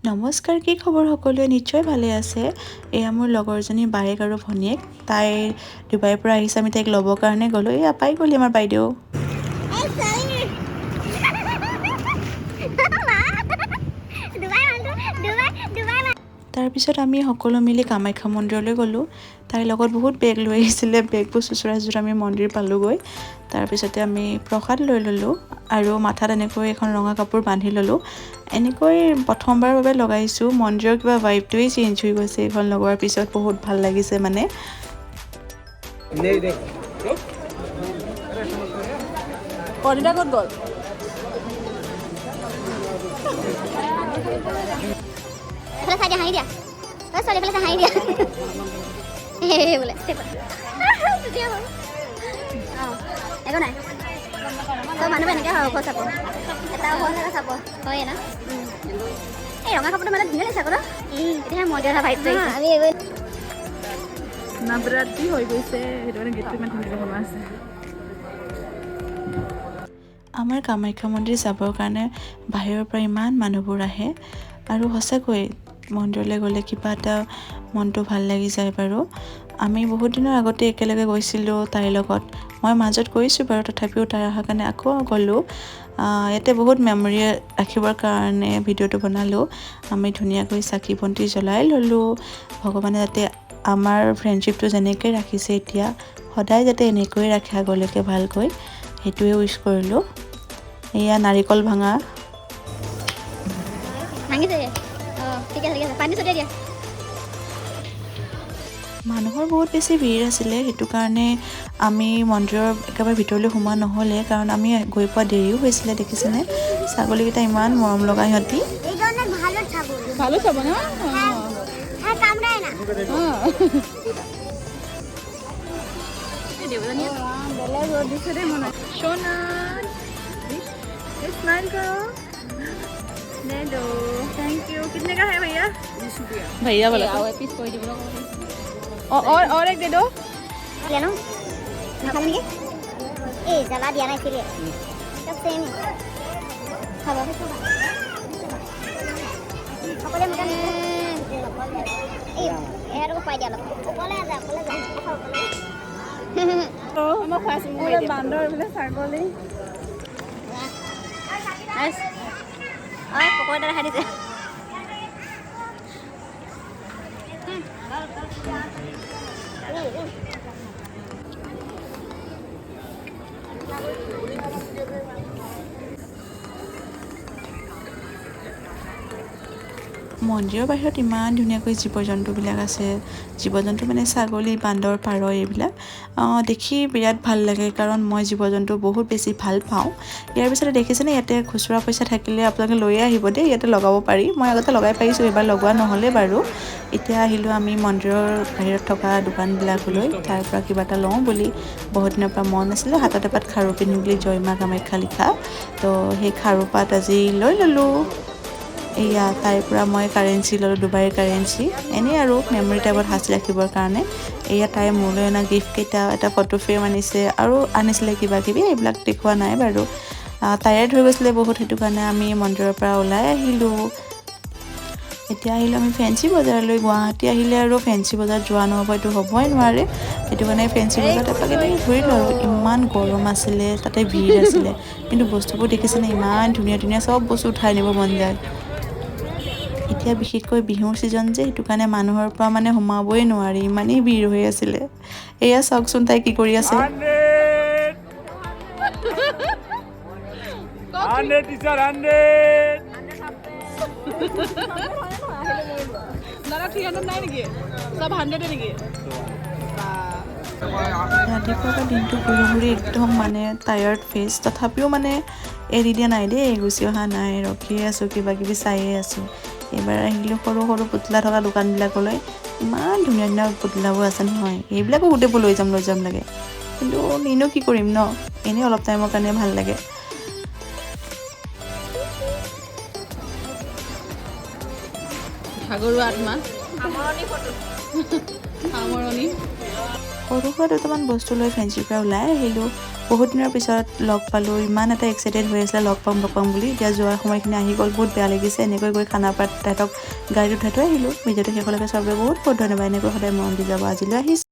নমস্কাৰ, কি খবৰ? সকলোৱে নিশ্চয় ভালে আছে। এয়া মোৰ লগৰজনী বায়েক আৰু ভনীয়েক। তাই ডুবাইৰ পৰা আহিছে, আমি তাইক ল'বৰ কাৰণে গ'লোঁ। এয়া পাই গ'লি আমাৰ বাইদেউ। তাৰপিছত আমি সকলো মিলি কামাখ্যা মন্দিৰলৈ গ'লোঁ। তাইৰ লগত বহুত বেগ লৈ আহিছিলে, বেগবোৰ চোঁচৰাই চোঁচৰাই আমি মন্দিৰ পালোঁগৈ। তাৰপিছতে আমি প্ৰসাদ লৈ ল'লোঁ আৰু মাথাত এনেকৈ এখন ৰঙা কাপোৰ বান্ধি ল'লোঁ। এনেকৈ প্ৰথমবাৰৰ বাবে লগাইছোঁ, মন্দিৰৰ কিবা ভাইবটোৱেই চেঞ্জ হৈ গৈছে এইখন লগোৱাৰ পিছত, বহুত ভাল লাগিছে মানে। কণিতা ক'ত গ'ল? এইফালে চাই দিয়া, হাঁহি দিয়া। ঐ ছোৱালী, এইফালে চাই হাঁহি দিয়া। এই বোলে অঁ, একো নাই। চব মানুহবোৰ এনেকৈ হয়, ওখ চাপৰ এটা ওখ, এটা চাপৰ হয়ে ন। এই ৰঙা কাপোৰটো মানে ধুনীয়া লাগিছে আকৌ ন। এতিয়াহে মন্দিৰৰ ভাইবটো আহিছে। আমি এইবোৰ নৱৰাত্ৰি হৈ গৈছে, সেইটো কাৰণে গেটটো ইমান ধুনীয়াকৈ বনোৱা আছে। আমাৰ কামাখ্যা মন্দিৰ যাবৰ কাৰণে বাহিৰৰ পৰা ইমান মানুহবোৰ আহে আৰু সঁচাকৈ মন্দিৰলৈ গ'লে কিবা এটা মনটো ভাল লাগি যায় বাৰু। আমি বহুত দিনৰ আগতে একেলগে গৈছিলোঁ তাইৰ লগত, মই মাজত গৈছোঁ বাৰু, তথাপিও তাই অহাৰ কাৰণে আকৌ গ'লোঁ। ইয়াতে বহুত মেমৰি ৰাখিবৰ কাৰণে ভিডিঅ'টো বনালোঁ। আমি ধুনীয়াকৈ চাকি বন্তি জ্বলাই ল'লোঁ। ভগৱানে যাতে আমাৰ ফ্ৰেণ্ডশ্বিপটো যেনেকৈ ৰাখিছে এতিয়া সদায় যাতে এনেকৈয়ে ৰাখে আগলৈকে ভালকৈ, সেইটোৱে উইচ কৰিলোঁ। এয়া নাৰিকল ভাঙা। ভাঙিছে। অঁ, ঠিক আছে, ঠিক আছে, পানী ছটিয়াই দিয়া। মানুহৰ বহুত বেছি ভিৰ আছিলে, সেইটো কাৰণে আমি মন্দিৰৰ একেবাৰে ভিতৰলৈ সোমোৱা নহ'লে, কাৰণ আমি গৈ পোৱা দেৰিও হৈছিলে। দেখিছেনে ছাগলীকেইটা ইমান মৰম লগা সিহঁতি। ভালো চাব ন। বেলেগ ৰ'দ দিছে দেই মনত। সোনা, स्माइल करो। दे दो, thank you. कितने का है भैया? भैया बोला और एक दे दो। ले लो, নাখালে নেকি? এই জ্বালা দিয়া নাই, চিলে চব চেম খাব। অকলে মোটা এই এয়াতো খুৱাই দিয়া অলপ। অকলে যা, অকলে যা। মই খুৱাইছোঁ বান্দৰ বোলে ছাগলী। অঁ, পকৰা এটা খাই দিছে। মন্দিৰৰ বাহিৰত ইমান ধুনীয়াকৈ জীৱ জন্তুবিলাক আছে। জীৱ জন্তু মানে ছাগলী, বান্দৰ, পাৰ এইবিলাক দেখি বিৰাট ভাল লাগে, কাৰণ মই জীৱ জন্তু বহুত বেছি ভাল পাওঁ। ইয়াৰ পিছতে দেখিছেনে ইয়াতে খুচুৰা পইচা থাকিলে আপোনালোকে লৈয়ে আহিব দেই, ইয়াতে লগাব পাৰি। মই আগতে লগাই পাইছোঁ, এইবাৰ লগোৱা নহ'লে বাৰু। এতিয়া আহিলোঁ আমি মন্দিৰৰ বাহিৰত থকা দোকানবিলাকলৈ, তাৰ পৰা কিবা এটা লওঁ বুলি বহুত দিনৰ পৰা মন আছিলে। হাতত এপাত খাৰু পিন্ধিম বুলি, জয় মা কামাখ্যা লিখা, তো সেই খাৰু পাত আজি লৈ ল'লোঁ। এয়া তাইৰ পৰা মই কাৰেঞ্চি ল'লোঁ, ডুবাইৰ কাৰেঞ্চি, এনেই আৰু মেমৰি টাইপত সাঁচি ৰাখিবৰ কাৰণে। এয়া তাই মোলৈ অনা গিফ্টকেইটা, এটা ফটো ফ্ৰেম আনিছে আৰু আনিছিলে কিবা কিবি, এইবিলাক দেখুওৱা নাই বাৰু। টায়াৰ্ড হৈ গৈছিলে বহুত, সেইটো কাৰণে আমি মন্দিৰৰ পৰা ওলাই আহিলোঁ। এতিয়া আহিলোঁ আমি ফেঞ্চি বজাৰলৈ। গুৱাহাটী আহিলে আৰু ফেঞ্চি বজাৰ যোৱা নহ'ব, এইটো হ'বই নোৱাৰে। সেইটো কাৰণে ফেঞ্চি বজাৰত এপাক এনেই ঘূৰিলোঁ আৰু। ইমান গৰম আছিলে, তাতে ভিৰ আছিলে, কিন্তু বস্তুবোৰ দেখিছেনে ইমান ধুনীয়া ধুনীয়া, চব বস্তু উঠাই আনিব মন যায়। এতিয়া বিশেষকৈ বিহুৰ ছিজন যে, সেইটো কাৰণে মানুহৰ পৰা মানে সোমাবই নোৱাৰি, ইমানেই ভিৰ হৈ আছিলে। এয়া চাওকচোন তাই কি কৰি আছে। ৰাতিপুৱাৰ পৰা দিনটো ঘূৰি ঘূৰি একদম মানে টায়াৰ্ড ফেচ, তথাপিও মানে এৰি দিয়া নাই দেই, গুচি অহা নাই, ৰখিয়ে আছোঁ, কিবা কিবি চায়ে আছোঁ। এইবাৰ আহিলোঁ সৰু সৰু পুতলা থকা দোকানবিলাকলৈ, ইমান ধুনীয়া ধুনীয়া পুতলাবোৰ আছে নহয়, এইবিলাকো গোটেইবোৰ লৈ যাম লৈ যাম লাগে, কিন্তু নিনো কি কৰিম ন, এনেই অলপ টাইমৰ কাৰণে ভাল লাগে। ভাগৰুৱা আত্মা। সামৰণি। সৰু সুৰা দুটামান বস্তু লৈ ফেঞ্চিৰ পৰা ওলাই আহিলোঁ। বহুত দিনৰ পিছত লগ পালোঁ। ইমান এটা এক্সাইটেড হৈ আছিলে লগ পাম লগ পাম বুলি। এতিয়া যোৱাৰ সময়খিনি আহি গ'ল, বহুত বেয়া লাগিছে। এনেকৈ গৈ খানাপাৰাত তাহাঁতক গাড়ীত উঠাই থৈ আহিলোঁ। ভিডিঅ'টো শেষলৈকে চবে বহুত বহুত ধন্যবাদ। এনেকৈ সদায় মৰম দি যাব। আজিলৈ আহিছোঁ।